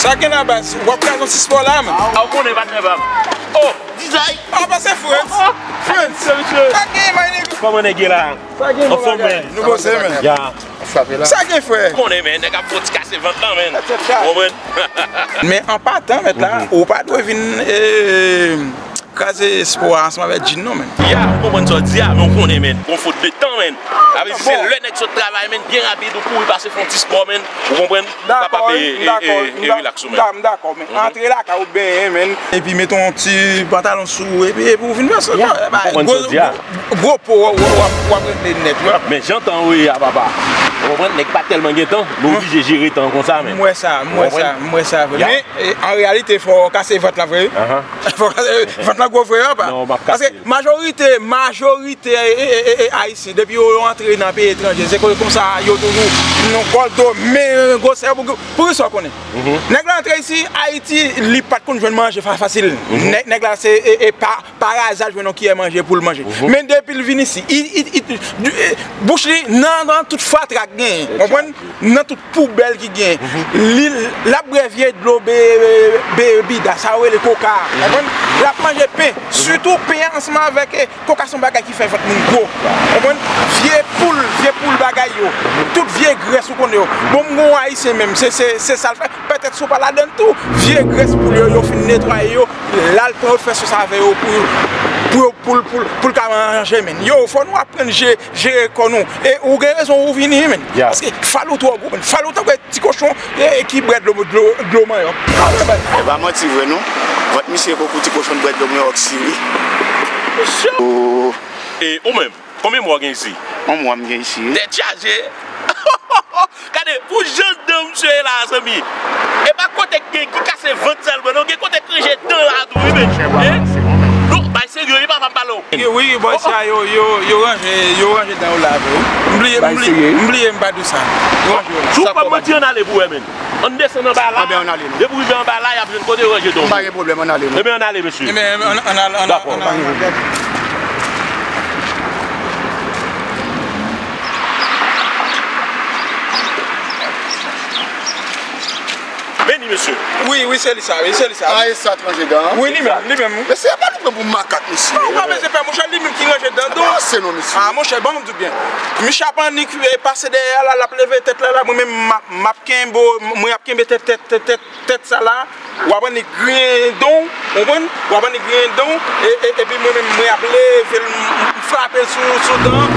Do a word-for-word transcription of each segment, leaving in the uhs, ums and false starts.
Sa gen la baz, w ap kraze yon ti spò la, man. A, w konnen, patnè pa m. Oh! Dizay! A, pase Frantz! Frantz! Sa gen, my nigga? Kòman nèg ye la? Sa gen bon bagay. Anfòm, men. Nou poze, men. Ya. Sa gen, frè? Konnen, men, nèg ap fè ti kase vant lan, men. Ou konprann? Men an patan, mèt la, ou pa dwe vin, eh, kraze espwa ansanm avèk Djin non, men. Ya, m konprann sa w di a, men w konnen, men, gon fot de tan, men. Sa vle di se lè nèg sot travay, men, byen rapid, ou kouri pase fè yon ti spò, men. Ou konprann? Ou kapab e, e, e, e relax ou, men. M dakò, men antre lakay ou benyen, men. Epi mete yon ti pantalon sou ou, epi, epi ou vin fè sa. Ya, m konprann sa w di a. Gwo, gwo po, w, w, w ap, w ap regle nèt, wi. Men jan tan ou ye a, papa. Ou konprann? Nèg pa tèlman gen tan, nou oblije jere tan konsa, men. M wè sa, m wè sa, m wè sa vre. Men, e, an reyalite, fò w kase vant la vre. Fò w kase, vant la gwo vre, apa. Non, m ap kase. Paske majorite, majorite, e, e, e, e, Ayisyen, depi yo, yo antre nan peyi etranje, se konsa yo toujou, nou kòl do, men gwosè pou, pou ki sa w konnen. Nèg la antre isi, Ayiti, li pa t konn jwenn manje fa-, fasil. Nèg, nèg la, se, e, e pa, pa aza l jwenn yon kiyè manje pou l manje. Men depi l vin isi, i, i, i, di, e, bouch li nan, nan tout fatra k genyen. Konprann? Nan tout poubèl ki genyen. Li, l ap bwè vye dlo be, be, be, bida, sa yo rele koka. Konprann? L ap manje pen. Sitou pen an ansanm avèk, e, koka se yon bagay ki fè vant moun gwo. Konprann? Vye poul, vye poul bagay yo. Tout vye grès ou konnen yo. Bon, m gon Ayisyen menm, se, se, se sa l fè. Petèt si w pa ladann tou, vye grès poul yo, yo fin netwaye yo, l al pran yo, fè sos avè yo pou, pou yo, pou l, pou l, pou l ka manje, men. Yo, fò nou aprann je-, jere kò nou. E ou gen rezon, ou vini, men. Paske fal ou twò gwo, men. Fal ou tankou ti kochon, e, e ki bwè dlo, dlo, dlo manyòk. E pa manti vre, non. Vant misye poko ti kochon bwè dlo manyòk si, wi. Oh. E ou menm? Konbyen mwa w gen isi? Yon mwa m gen isi, wi. Tèt chaje. Gade, pou jan dan misye ye la, zanmi. E pa kote k gen ki kase vant sèlman, non. Gen kote k ranje dan la tou, wi, men. Non, bay serye, wi, papa, m pale w. Wi, bòs sa yo, yo, yo ranje, yo ranje dan yo la, vre. M bliye, m bliye, m bliye, m pa di w sa. Yo ranje yo la. Si w kwè m manti, ann ale pou wè, men. Ann desann anba la. Anben, ann ale, non. Depi w rive anba la, y ap jwenn kote yo ranje dan w. Pa gen pwoblèm, ann ale, non. Ebyen, ann ale, mesye. Ebyen, ann, ann al, ann al, dakò, ann al, pa gen pwoblèm. Men li, mesye. Wi, wi, se li sa, wi, se li sa. A, e sa k ranje dan an? Wi, li menm, li menm. Mesye, pa nou pran pou makak, mesye. Non, pa bezwen pè, monchè, li menm ki ranje dan, don. Avanse non, mesye. A, monchè, ban m di w byen. Misye ap annik, e, pase dèyè la, l ap leve tèt la, la, mwen menm, m ap, m ap kenbe, mwen ap kenbe tèt, tèt, tèt, tèt, tèt sa la, w ap annik griyen don, w konprann? W ap annik griyen don, e, e, epi mwen menm, mwen ap leve l, m, m frape l sou, sou dan.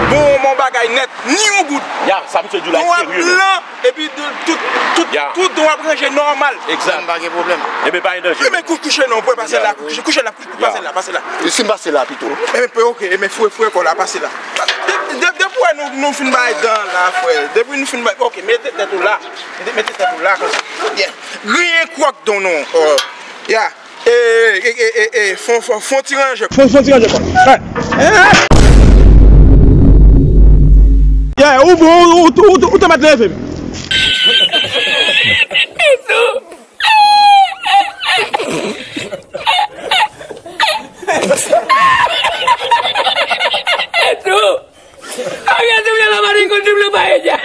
Bon, bon bagay nèt, ni yon gout. Ya, sa misye di w la, serye, men. Don ap blan, epi de, tout, tout, tout don ap ranje nòmal. Egzak. Pa gen pwoblèm. Ebyen, pa gen danje. Ebyen, kou-, kouche non, pase la, kouche, kouche la, kouche, pase la, pase la. E si m pase la pito? Ebyen, ok, ebyen, foure, foure kò la, pase la. De, de, depi w wè nou, nou fin bay dan la, frè. Depi nou fin bay, ok, mete tèt ou la. Mete, mete tèt ou la konsa. Yeah. Griyen kwòk don nou. Oh. Yeah. E, e, e, e, e, fon, fon, fon ti ranje. Fon, fon ti ranje kò. Hey. Hey. Yeah, ou bon, ou, ou, ou, ou te mèt leve m. Etou! Arete double la, mari, kon double pa e dja.